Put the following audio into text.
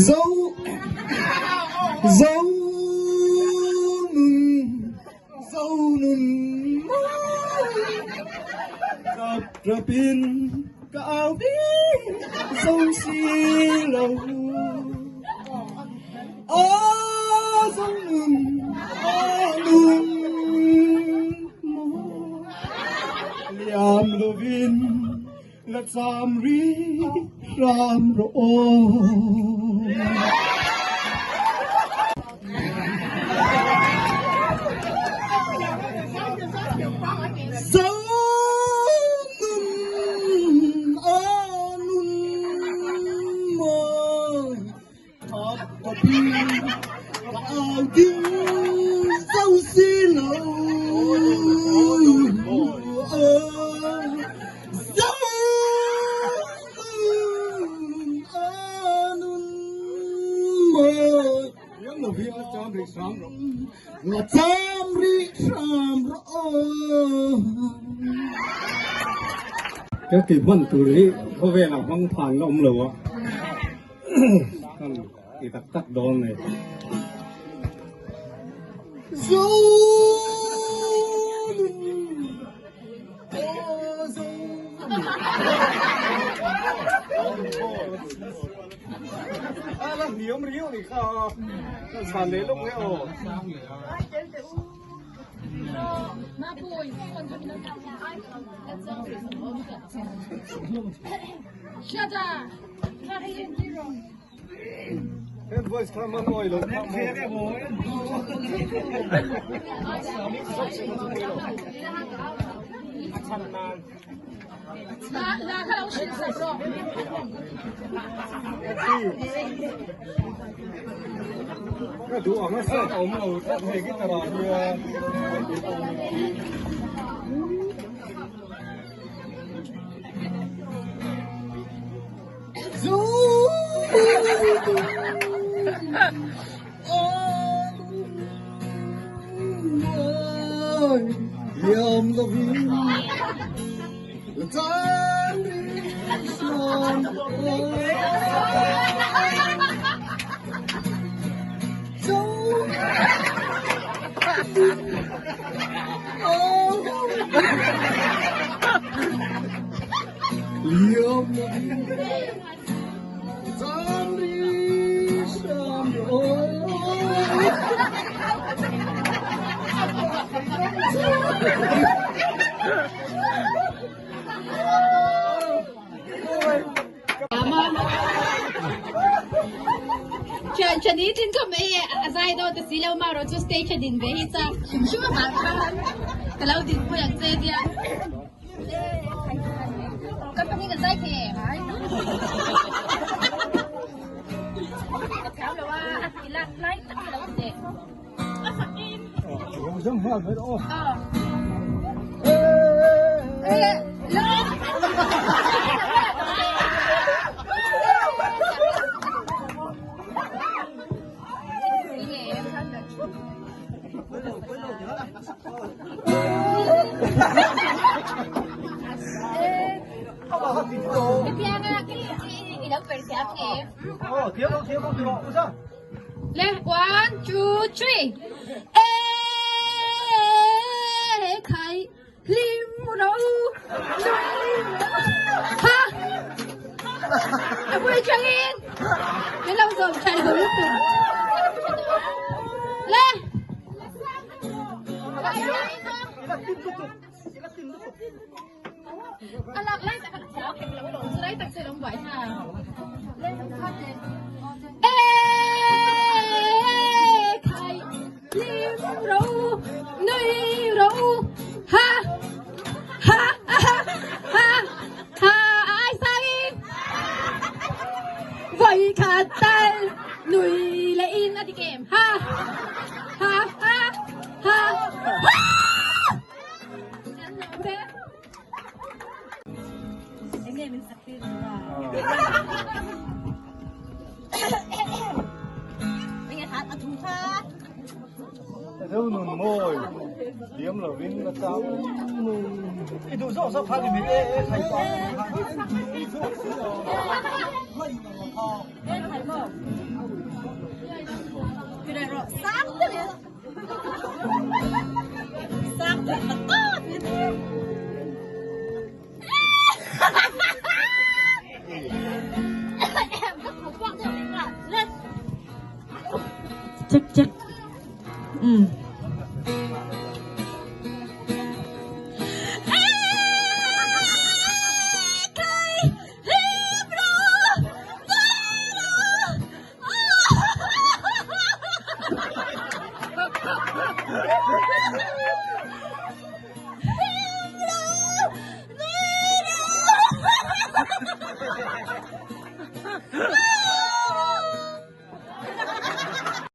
Zo Zo nun Zo nun mawi Tap rapin ka au ding zo si lo Aw zo nun aw nun mawi Liam lovin La cham rih hram rawh aw. Zo nun a nun mawi Thap tawpin ka au ding zo si lo. Zo nun mawi La cham rih hram rawh aw. Ka ti hman tur hi khawvelah hmang phan la awm lo a. Kan ti tak tak dawn nei. Zo nun aw zo A la hniam riau ni kha kan chhan leh lawk nge aw. Head voice kha man awi lo kha maw. Ka duh ang a set a awm lo tlat hei guitar ah hian. Thian thian i tin khawp mai e a zai dawn ta si lo marawh chu stage a din ve hi chuan hrim hrim a vang khan ka lo din pui ang che nia. Kan pahnih kan zai thei em? Ka thiam lo a, a ti lak lai tak a lo ti. A sak in. Eh, lo. Le, one, two, three. Ê khai lim ro Ha! A pui changin. Min lo zawm tha lo lutuk. Le. A lak lai tak lai tak che lo buai ha. Ê khai lim ro nui ro ha ha ha ha ha ai sai voi khat tal nui le in a ti kem ha ha ha ha ha. Enge min sak tir duh a? Enge kha a thu kha? Zo nun mawi diam lovin a chang. I duh zawk zawk kha ni min e e khai pa. E khai maw? Kira ro sang te le. Sang te ta Check check.